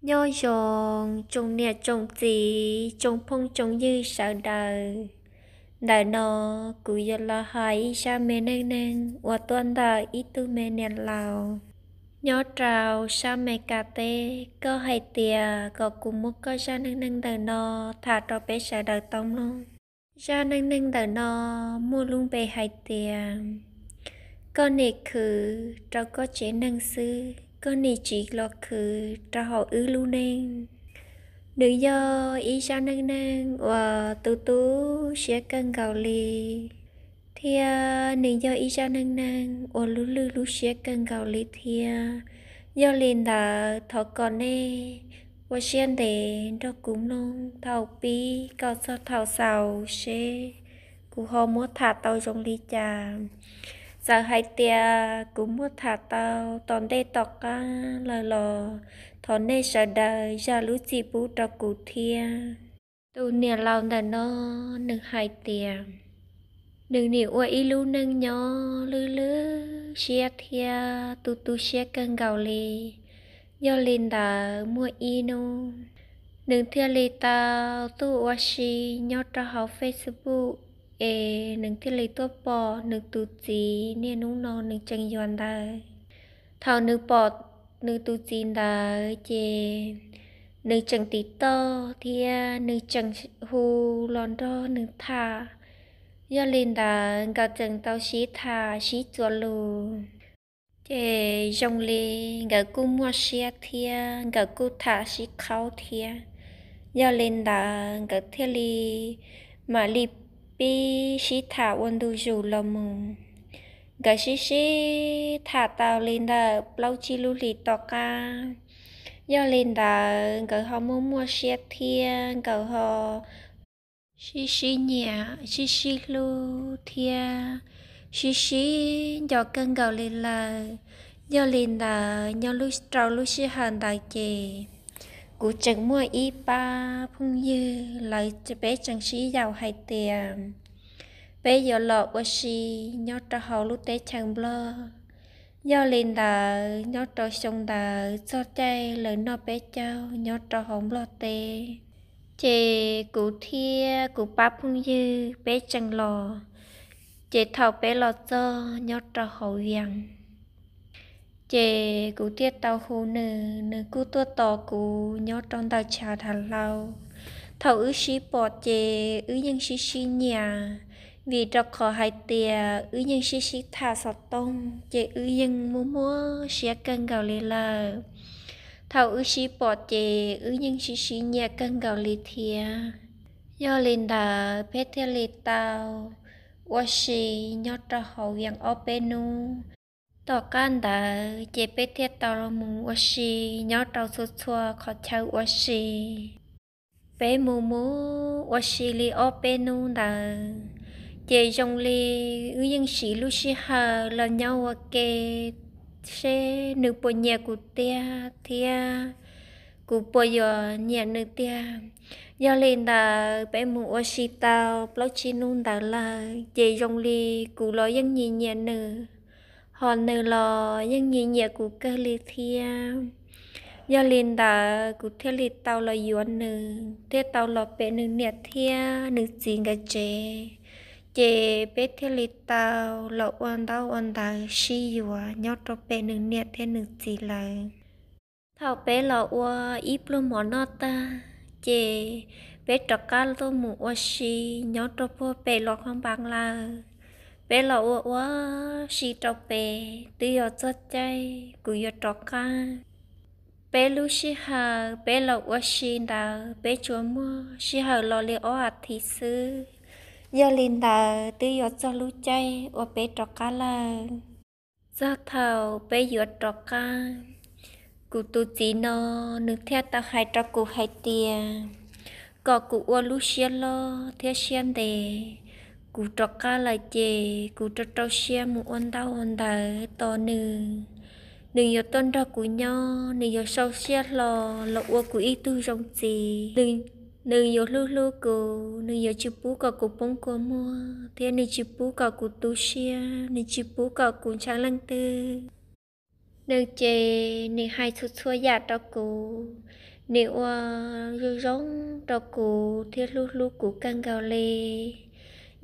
Nyob zoo tsoom niam tsoom txiv tsoom phooj tsoom ywg sawv daws. Ntawm no kuv yuav los hais ib zaj me neej neeg uas tuaj ntawm ib tug me niam laus nyob rau sab Amelikas teb. Koj hais tias kom kuv muab koj zaj neej neeg ntawm no tham rau peb sawv daws tau mloog. Zaj neej neeg ntawm no muaj lub npe hais tias koj nim khwv rau koj tsev neeg xwb, koj nim tsis los khwv rau hauv wb lub neej. Nws yog ib zaj neej neeg uas tu tu siab kawg nkaus li, thiab nws yog ib zaj neej neeg uas lub lwj lub siab kawg nkaus li thiab. Yog li ntawd thov kom nej ua siab ntev nrog kuv mloog thaum pib kom txog thaum xaus seb kuv ho muab tham tau zoo li cas. Txawm hais tias kuv muab tham tau tom ntej tom qab lawm los thov nej sawv daws zam lub txim pub rau kuv thiab. Tus niam laus ntawm no nws hais tias nws nim ua ib lub neej nyob lwj lwj siab thiab tu tu siab kawg nkaus li. Yog li ntawd muaj ib hnub nws thiaj li tau tuaj ua si nyob rau hauv Facebook, es nws thiaj li tuaj pom nws tus txiv niaj hnub no nws tseem yuav ntawd. Thaum nws pom nws tus txiv ntawd ces nws tseem tiv toj thiab nws tseem hu los nrog nws tham. Yog li ntawd nkawd tseem tau sib tham sib txuas lus, ces zoo li nkawd kuj muaj siab thiab nkawd kuj tham sib qhaub thiab. Yog li ntawd nkawd thiaj li mam li pib sib tham ua ntu zus los mus. Nkawd sib sib tham tau li ntawm plaub tsib lub hlis tom qab. Yog li ntawd nkawd ho muaj muaj siab thiab nkawd ho sib sib nyiam sib sib hlub thiab sib sib nco kawg nkaus li lawm. Yog li ntawd nyob rau lub sij hawm ntawd ces kuv tseem muaj ib pab phooj ywg, lawv peb tseem sib yaum hais tias peb yuav los ua si nyob rau hauv lub teb chaws Nplog. Yog li ntawd nyob rau xyoo ntawd txog caij lawv noj peb caug nyob rau hauv Nplog teb, ces kuv thiab kuv pab phooj ywg peb tseem los. Ces thaum peb los txog nyob rau hauv Vias, ces kuv thiaj tau hu nws, nws kuj tuaj tos kuv nyob rau ntawm tshav dav hlau. Thaum wb sib pom ces wb yeej sib sib nyiam, vim rau qhov hais tias wb yeej sib sib tham xov tooj ces wb yeej muaj muaj siab kawg nkaus li lawm. Thaum wb sib pom ces wb yeej sib sib nyiam kawg nkaus li thiab. Yog li ntawd peb thiaj li tau ua si nyob rau hauv Vias ob peb hnub. Tom qab ntawd ces peb thiaj tau mus ua si nyob rau txhua txhua qhov chaw ua si. Peb mus mus ua si li ob peb hnub ntawd, ces zoo li wb yeej siv lub sij hawm los nyob ua ke seb nws puas nyiam kuv tiag thiab kuv puas yuav nyiam nws tiag. Yog li ntawd peb mus ua si tau plaub tsib hnub ntawd lawm ces zoo li kuv los yeej nyiam nyiam nws, ho nws los yeej nyiam nyiam kuv kawg li thiab. Yog li ntawd kuv thiaj li tau los yuav nws thiab tau los pem nws niam thiab nws txiv nkawd tsev, ces peb thiaj li tau los ua ntaub ua ntawv sib yuav nyob rau pem nws niam thiab nws txiv lawv. Thaum peb los ua ib pluag mov noj tag, ces peb rov qab tuaj mus ua si nyob rau puag pem Luas Phaj Npas lawm. Peb los ua ua si rau pem twb yuav txog caij kuv yuav rov qab. Peb lub sij hawm peb los ua si ntawd peb tsuas muaj sij hawm los li ob as thiv xwb. Yog li ntawd twb yuav txog lub caij uas peb rov qab lawm. Txog thaum peb yuav rov qab, kuv tus txiv no nws thiaj tau hais rau kuv hais tias kom kuv ua lub siab loj thiab siab ntev. Kuv rov qab lawm ces kuv rau rau siab mus ua ntaub ua ntawv tos nws. Nws yuav tuaj nrog kuv nyob, nws yuav sau siab hlo los ua kuv ib tug zoo txiv. Nws yuav hlub hlub kuv, nws yuav tsis pub kom kuv poob kua muag thiab nws tsis pub kom kuv tu siab, nws tsis pub kom kuv ntshai leej twg. Nws ces nws hais txhua txhua yam rau kuv, nws ua zoo zoo rau kuv thiab hlub hlub kuv kawg nkaus li.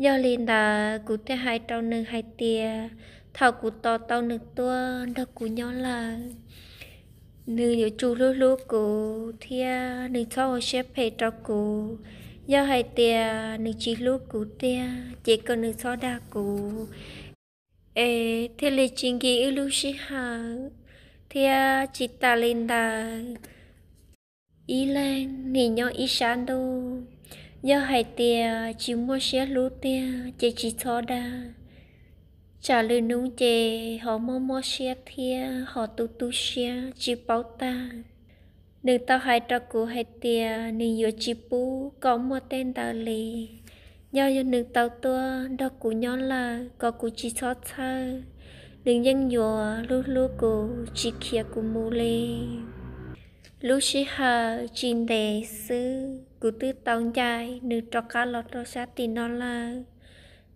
Yog li ntawd kuv thiaj hais rau nws hais tias thaum kuv tos tau nws tuaj nrog kuv nyob lawm, nws yuav tsum hlub hlub kuv thiab nws txhob ua siab phem rau kuv. Yog hais tias nws tsis hlub kuv tiag ces kom nws txhob dag kuv, es thiaj li tsis nkim wb lub sij hawm. Thiab tsis tas li ntawd, ib leeg nim nyob ib sab ntuj, yog hais tias tsis muaj siab hlub tiag ces tsis txhob dag. Tsam lwm hnub ces ho mob mob siab thiab ho tu tu siab tsis paub tag. Nws tau hais rau kuv hais tias nws yuav tsis pub kom muaj tej ntawd li. Yog nws tau tuaj nrog kuv nyob lawm kom kuv tsis txhob txhawj, nws yeej yuav hlub hlub kuv tsis khiav kuv mus li. Lub sij hawm tsis ntev xwb kuv twb tau ncaim nws rov qab los rau sab tim no lawm.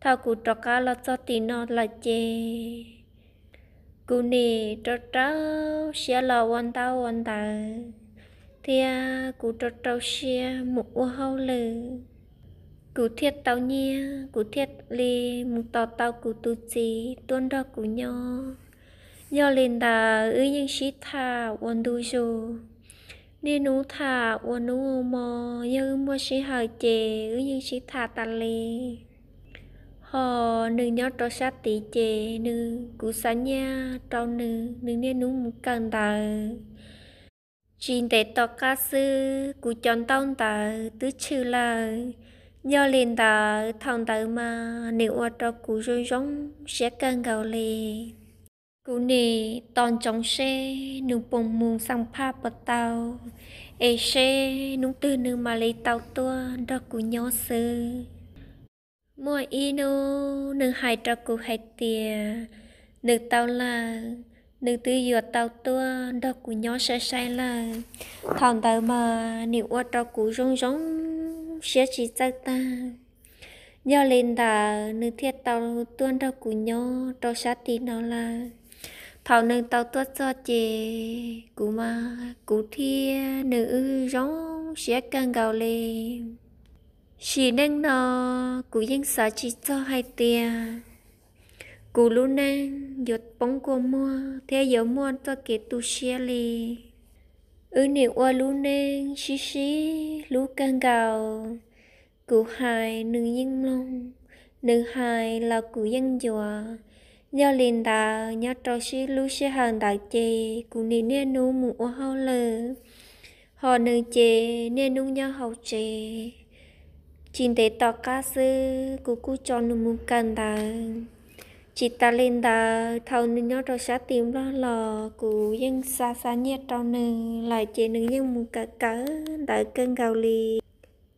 Thaum kuv rov qab los txog tim no lawm ces kuv nim rau rau siab los ua ntaub ua ntawv, thiab kuv rau rau siab mus ua hauj lwm. Kuv thiaj tau nyiaj, kuv thiaj li mus tos tau kuv tus txiv tuaj nrog kuv nyob. Yog li ntawd wb yeej sib tham ua ntu zus, niaj hnub tham ua hnub ua hmo. Yog wb muaj sij hawm ces wb yeej sib tham tas li. Ho nws nyob rau sab tid ces nws, kuv xa nyiaj rau nws, nws niaj hnub mus kawm ntawv. Tsis ntev tom qab xwb kuv cov ntaub ntawv twb tshwm lawm. Yog li ntawd thaum ntawd mas nws ua rau kuv zoo zoo siab kawg nkaus li. Kuv nim tos ntsoov seb nws puas mus xam phaj puas tau, es seb hnub twg nws mam li tau tuaj nrog kuv nyob xwb. Muaj ib hnub nws hais rau kuv hais tias nws tau lawm, nws twb yuav tau tuaj nrog kuv nyob sai sai lawm. Thaum ntawd mas nws ua rau kuv zoo zoo siab tsis txawj tag. Yog li ntawd nws thiaj tau tuaj nrog kuv nyob rau sab tim no lawm. Thaum nws tau tuaj txog ces kuv mas kuv thiab nws wb zoo siab kawg nkaus li. Sim neej no kuv yeej xav tsis txog hais tias kuv lub neej yuav poob kua muag thiab yuav muaj txoj kev tu siab li. Wb nim ua lub neej sib sib hlub kawg nkaus. Kuv hais nws yeej mloog, nws hais los kuv yeej ncuav. Yog li ntawd nyob rau sib lub sij hawm ntawd ces kuv nim niaj hnub mus ua hauj lwm, ho nws ces niaj hnub nyob hauv tsev. Tsis ntev tom qab xwb kuv kuj tso nws mus kawm ntawv. Tsis tas li ntawd thaum nws nyob rau sab tim Nplog los kuv yeej xa xa nyiaj rau nws lawm ces nws yeej mus kawm kawm ntawv kawg nkaus li.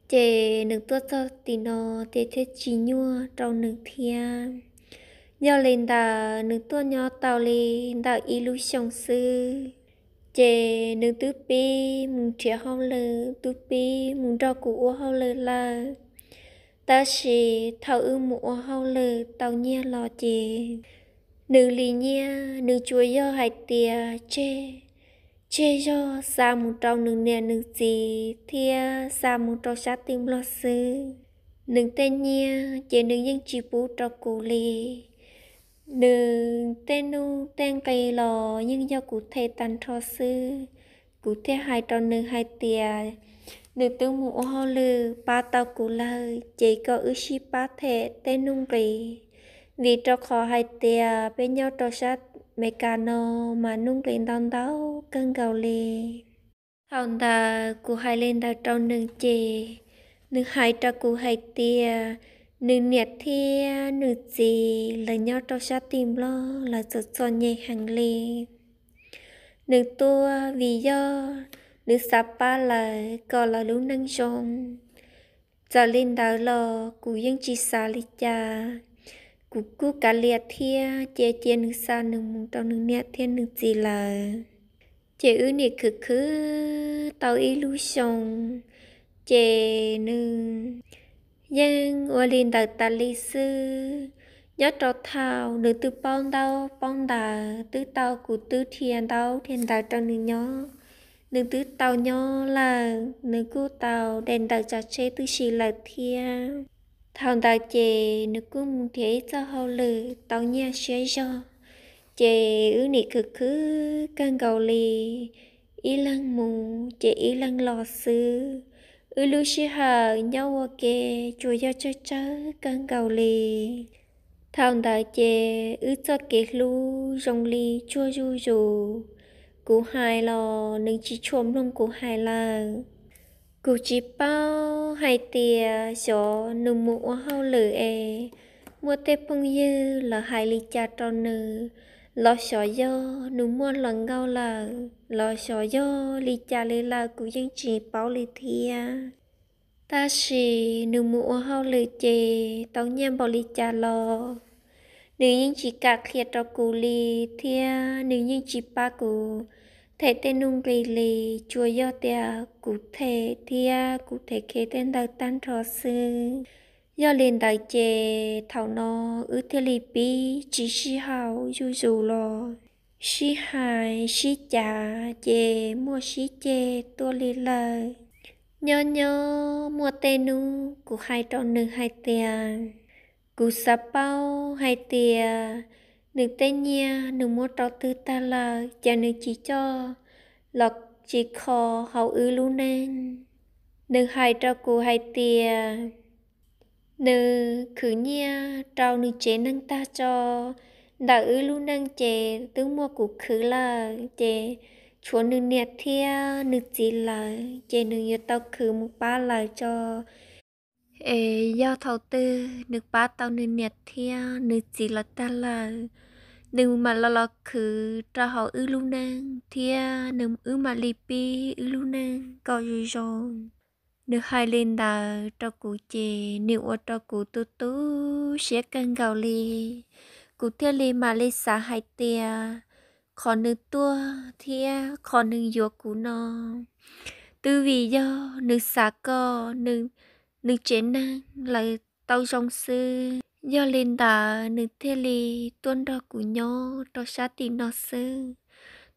Ces nws tuaj txog tim no ces thiaj tsis nyuaj rau nws thiab. Yog li ntawd nws tuaj nyob tau li ntawm ib lub xyoos xwb, ces nws twb pib mus nrhiav hauj lwm, twb pib mus nrog kuv ua hauj lwm lawm. Tab sis thaum wb mus ua hauj lwm tau nyiaj los ces nws li nyiaj, nws tsuas yog hais tias tseg, tseg zog xa mus rau nws niam nws txiv thiab xa mus rau sab tim Nplog xwb. Nws tej nyiaj ces nws yeej tsis pub rau kuv li. Nws tej nuj tej nqi los yeej yog kuv them tag nrho xwb. Kuv thiaj hais rau nws hais tias nws twb mus ua hauj lwm pab tau kuv lawm ces kom wb sib pab them tej nuj nqis, vim rau qhov hais tias peb nyob rau sab Amelikas no mas nuj nqis ntau ntau kawg nkaus li. Thaum ntawd kuv hais li ntawd rau nws ces nws hais rau kuv hais tias nws niam thiab nws txiv lawv nyob rau sab tim Nplog lawv txom txom nyem heev li. Nws tuaj vim yog nws xav pab lawv kom lawv lub neej zoo. Txawm li ntawd los kuv yeej tsis xav li cas, kuv kuj kav liam thiab ces cia nws xa nws mus rau nws niam thiab nws txiv lawv. Ces wb nim khwv khwv tau ib lub xyoo, ces nws yeej ua li ntawd tas li xwb. Nyob rau thaum nws twb paub ntaub paub ntawv, twb tau kuv twb dhia ntaub dhia ntawv rau nws nyob, nws twb tau nyob lawm, nws kuj tau de ntawm tsav tsheb tib si lawm thiab. Thaum ntawd ces nws kuj mus nrhiav ib txoj hauj lwm tau nyiaj siab zog, ces wb nim khwv khwv kawg nkaus li, ib leeg mus ces ib leeg los xwb. Wb lub sij hawm nyob ua ke tsuas yog tsawg tsawg kawg nkaus li. Thaum ntawd ces wb txoj kev hlub zoo li tsuag zuj zus. Kuv hais los nws tsis tshua mloog kuv hais lawm. Kuv tsis paub hais tias xyov nws mus ua hauj lwm es muaj tej phooj ywg los hais li cas rau nws, los xyov yog nws muaj hluas nkauj lawm, los xyov yog li cas li lawm kuv yeej tsis paub li thiab. Tab sis nws mus ua hauj lwm ces tau nyiaj npaum li cas los nws yeej tsis kam qhia rau kuv li, thiab nws yeej tsis pab kuv them tej nuj nqis li, tsuas yog tias kuv them thiab kuv them khev tej ntawd tag nrho xwb. Yog li ntawd ces thaum no wb thiaj li pib tsis sib haum zuj zus los, sib hais sib cav ces muaj sib ceg tuaj li lawm. Nyob nyob muaj tej hnub kuv hais rau nws hais tias, kuv xav paub hais tias nws tej nyiaj nws muab rau twg tag lawm, ces nws tsis coj los tsis kho hauv wb lub neej. Nws hais rau kuv hais tias nws khwv nyiaj rau nws tsev neeg tag tso, ntawm wb lub neej ces twb muaj kuv khwv lawm, ces tshuav nws niam thiab nws txiv lawm, ces nws yuav tau khwv mus pab lawv tso. Es yog thaum twg nws pab tau nws niam thiab nws txiv lawv tag lawm, nws mam los los khwv rau hauv wb lub neej thiab nws wb mam li pib wb lub neej kom zoo zoo. Nws hais li ntawd rau kuv ces nws ua rau kuv tu tu siab kawg nkaus li. Kuv thiaj li mam li xav hais tias qhov nws tuaj thiab qhov nws yuav kuv no twb vim yog nws xav kom nws tsev neeg lawv tau zoo xwb. Yog li ntawd nws thiaj li tuaj nrog kuv nyob rau sab tim no xwb.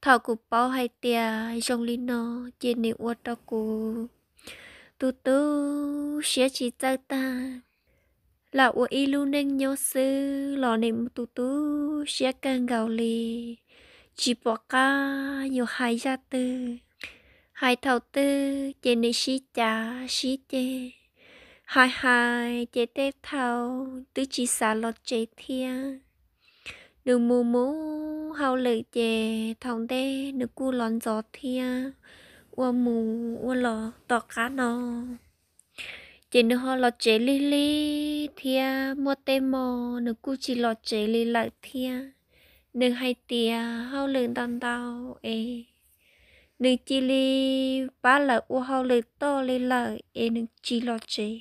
Thaum kuv paub hais tias zoo li no, ces nws ua rau kuv tu tu siab tsis txawj tag. Lam ua ib lub neej nyob xwb los nws tu tu siab kawg nkaus li, tsis pom qab yuav hais zaj twg. Hais thaum twg ces nws sib cav sib ceg, hais hais ces tej thaum twb tsis xav los tsev thiab. Nws mus mus hauj lwm ces thaum ntej nws kuj los ntxov thiab, ua mus ua los tom qab no ces nws ho los tsev lig lig thiab, muaj tej hmo nws kuj tsis los tsev li lawm thiab. Nws hais tias hauj lwm ntau ntau es nws cia li pab lawv ua hauj lwm toj li lawm es nws tsis los tsev.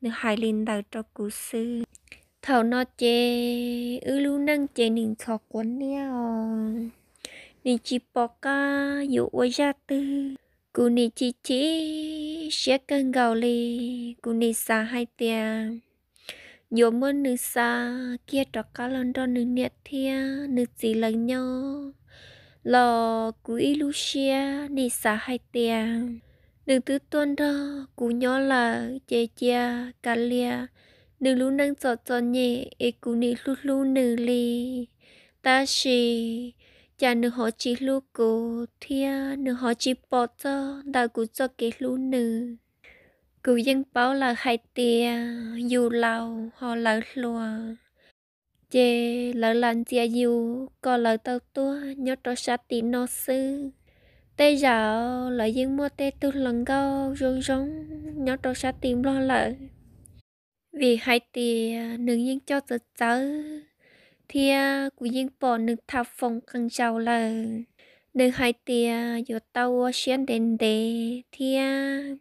Nws hais li ntawd rau kuv xwb. Thaum no ces wb lub neej ces nws ntxhov quav niaj os, nws tsis pom qab yuav ua zaj twg. Kuv nim chim chim siab kawg nkaus li. Kuv nim xav hais tias yuav muab nws xa kiag rov qab los nrog nws niam thiab nws txiv lawv nyob los kuv ib lub siab nim xav hais tias nws twb tuaj nrog kuv nyob lawm ces cia kav liam nws lub neej txom txom nyem es kuv nim hlub hlub nws li. Tab sis cas nws ho tsis hlub kuv thiab nws ho tsis pom txog ntawm kuv txoj kev hlub nws. Kuv yeej paub lawm hais tias yus laus ho lawv hluas, ces lawv lam ntxias yus kom lawv tau tuaj nyob rau sab tim no xwb. Tej zaum lawv yeej muaj tej tug hluas nkauj zoo zoo nyob rau sab tim Nplog lawm. Vim hais tias nws yeej coj txawv txawv thiab kuv yeej pom nws tham foom qee zaus lawm. Nws hais tias yuav tau ua siab ntev ntev thiab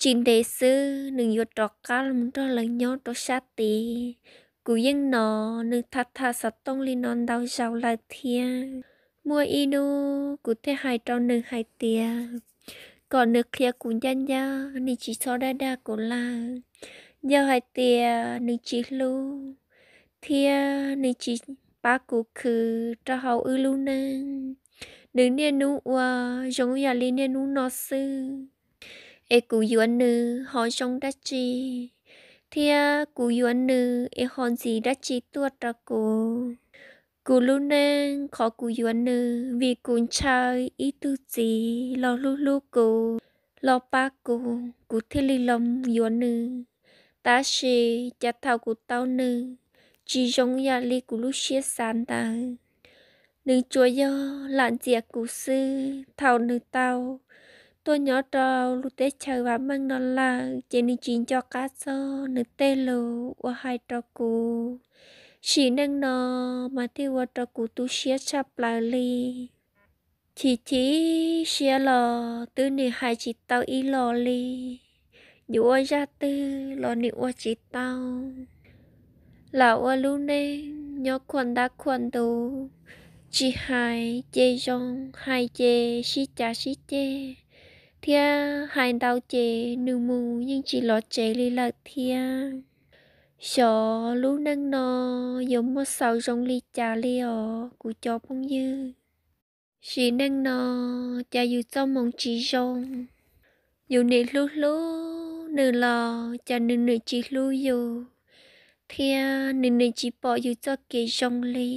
tsis ntev xwb nws yuav rov qab los nrog lawv nyob rau sab tid. Kuv yeej hnov nws tham tham xov tooj li no ntau zaus lawm thiab. Muaj ib hnub kuv thiaj hais rau nws hais tias kom nws qhia kuv ncaj ncaj, nws tsis txhob dag dag kuv lawm. Yog hais tias nws tsis hlub thiab nws tsis pab kuv khwv rau hauv wb lub neej. Nws niaj hnub ua zoo yam li niaj hnub no xwb, es kuv yuav nws ho zoo dab tsi, thiab kuv yuav nws es ho ntxiv dab tsi tuaj rau kuv. Kuv lub neej qhov kuv yuav nws vim kuv ntshaw ib tug txiv los hlub hlub kuv, los pab kuv, kuv thiaj li los yuav nws. Tab sis cas thaum kuv tau nws, tsis zoo yam li kuv lub siab xav ntawd. Nws tsuas yog lam ntxias kuv xwb. Thaum nws tau tuaj nyob rau lub teb chaws vam meej no lawm, ces nws tsis nco qab txog nws tej lus uas hais rau kuv. Sim neej no mas thiaj ua rau kuv tu siab tshaj plaws li. Chim chim siab los twb nws hais tsis tau ib los li. Yuav ua zaj twg los nws ua tsis tau. Lam ua lub neej nyob khuam ntab khuam ntuv, tsis hais ces zoo, hais ces sib cav sib ceg, thiab hais ntau ces nws mus yeej tsis los tsev li lawm thiab. Xyov lub neej no yuav muaj xaus zoo li cas li os kuv cov phooj ywg. Sim neej no cas yus txoj moo tsis zoo, yus nim hlub hlub nws los cas nws nim tsis hlub yus, thiab nws nim tsis pom yus txoj kev zoo li.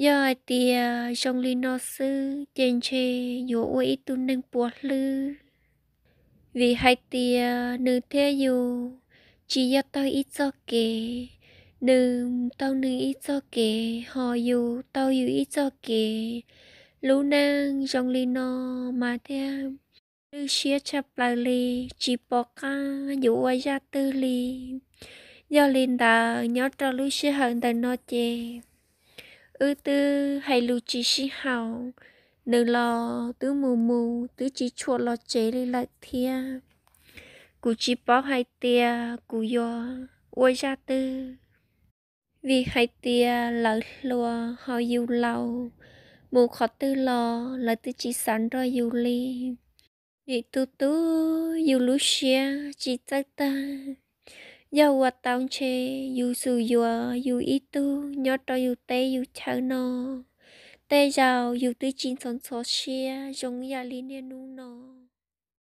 Yog hais tias zoo li no xwb ces ntshe yuav ua ib tug neeg puas hlwb. Vim hais tias nws thiab yus tsis yog taug ib txoj kev, nws taug nws ib txoj kev, ho yus taug yus ib txoj kev. Lub neej zoo li no mas thiaj lwj siab tshaj plaws li, tsis pom qab yuav ua zaj twg li. Yog li ntawd nyob rau lub sij hawm ntawm no ces wb twb hais lus tsis sib haum, nws los twb mus mus twb tsis tshua los tsev li lawm thiab. Kuv tsis paub hais tias kuv yuav ua zaj twg, vim hais tias lawv hluas ho yus laus, mus qhov twg los lawv twb tsis xav nrog yus li. Nim tu tu yus lub siab tsis txawj tag. Yog ua tau ntshe yus xum yuav yus ib tug nyob rau yus teb yus chaw no, tej zaum yus twb tsis ntxhov ntxhov siab zoo yam li niaj hnub no.